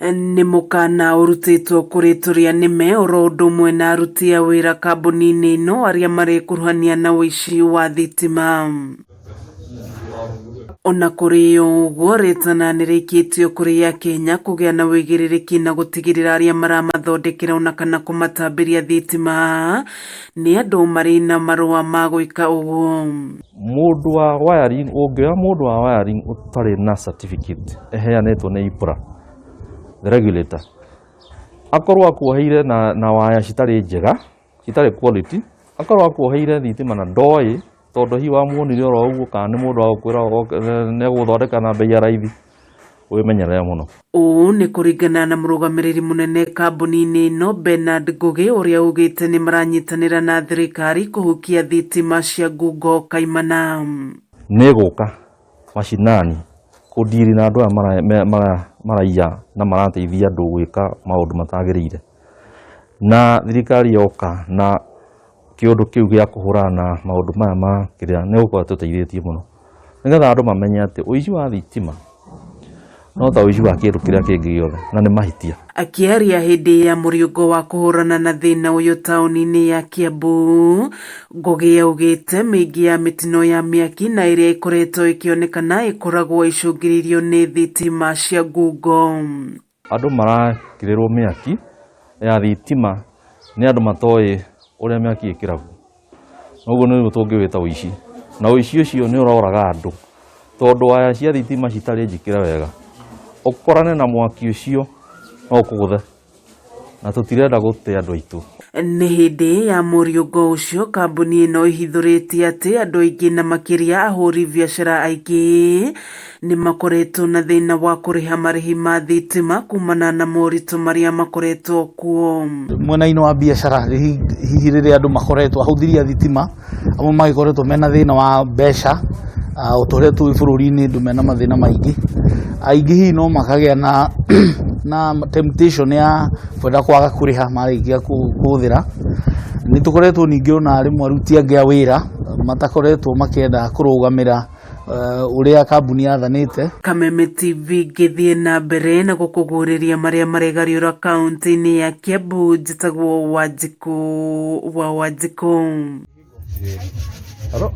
Nĩ mũkana ũrutĩtwo kũrĩ tũrĩa nĩme oro ũndũ ũmwe na aruti a wĩra kambuni-inĩ ĩno arĩa marekuruhania na ũici wa thitima. Ona kũrĩ ũguo, rĩtana nĩrĩikĩtio kũrĩ akenya kũgĩa na ũigĩrĩrĩki na gũtigĩrĩra arĩa maramathondekera ona kana kũmatambĩria thitima nĩ andũ marĩ na marũa ma gwĩka ũguo. Mũndũ wa wiring, ũngĩoya mũndũ wa wiring ũtarĩ na certificate ĩheanĩtwo nĩ EPRA, the regulator, akorwo akuoheire na waya citarĩ njega, citarĩ quality, akorwo akuoheire thitima na ndoĩ tondũ hihi wamuonire oro ũguo kana nĩ mũndũ wa gũkwĩra nĩ egũgũthondeka na bei ya raithi, wĩmenyerere mũno. Ũũ nĩ kũringana na mũrũgamĩrĩri mũnene kambuni-inĩ ĩno Bernard Ngũgĩ ũrĩa ugĩte nĩ maranyitanĩra na thirikari kũhukia thitima cia ngungo kaimana. Nĩ ĩgũka macinani kũndiri na andũ aya maraiya na marateithia andũ gwĩka maũndũ matagĩrĩire. Na thirikari yoka na kĩũndũ kĩu gĩa kũhũrana na maũndũ maya ma kĩrĩa nĩ gũkorwo ĩtũteithĩtie mũno. Nĩgetha andũ mamenye atĩ ũici wa thitima no ta ũici wa kĩndũ kĩrĩa kĩngĩ gĩothe na nĩ mahĩtia. Akĩaria hĩndĩ ya mũriũngo wa kũhũrana na thĩna ũyũ taũni-inĩ ya Kiambu, Ngũgĩ augĩte mĩingĩ ya mĩtino ya mĩaki na ĩrĩa ĩkoretwo ĩkĩonekana ĩkoragwo ĩcũngĩrĩirio nĩ thitima cia ngungo. Andũ marekĩrĩrwo mĩaki ya thitima nĩ andũ matoĩ ũrĩa mĩaki ĩkĩragwo. Ũguo nĩguo tũngĩwĩta ũici. Na ũici ũcio nĩ ũroraga andũ tondũ waya cia thitima citarĩ njĩkĩre wega, ũkorane na mwaki ũcio no ũkũgũthe. Na tũtirenda gũte andũ aitũ. Nĩ hĩndĩ ya mũriũngo ũcio kambuni ĩno ĩhithũrĩtie atĩ andũ aingĩ na makĩria ahũri biacara aingĩ nĩ makoretwo na thĩna wa kũrĩha marĩhi ma thitima kumana na moritũ marĩa makoretwo kuo. Mwena-inĩ wa biacara hihi rĩrĩa andũ makoretwo ahũthĩri a thitima amwe magĩkoretwo mena thĩna wa mbeca, o ta ũrĩa tũĩ bũrũri-inĩ andũ mena mathĩna maingĩ, aingĩ hihi no makagĩa na na temptation ya kwenda kwaga kũrĩha marĩkia kũhũthĩra. Nĩ tũkoretwo ningĩ ona rĩmwe aruti angĩ a wĩra matakoretwo makĩenda kũrũgamĩra ũrĩa kambuni yathanĩte. Kameme TV ngĩthiĩ na mbere na gũkũguũrĩria marĩa maregariũra kaũntĩ-inĩ ya Kiambu, njĩtagwo Wanjikũ wa Wanjikũ. Hello?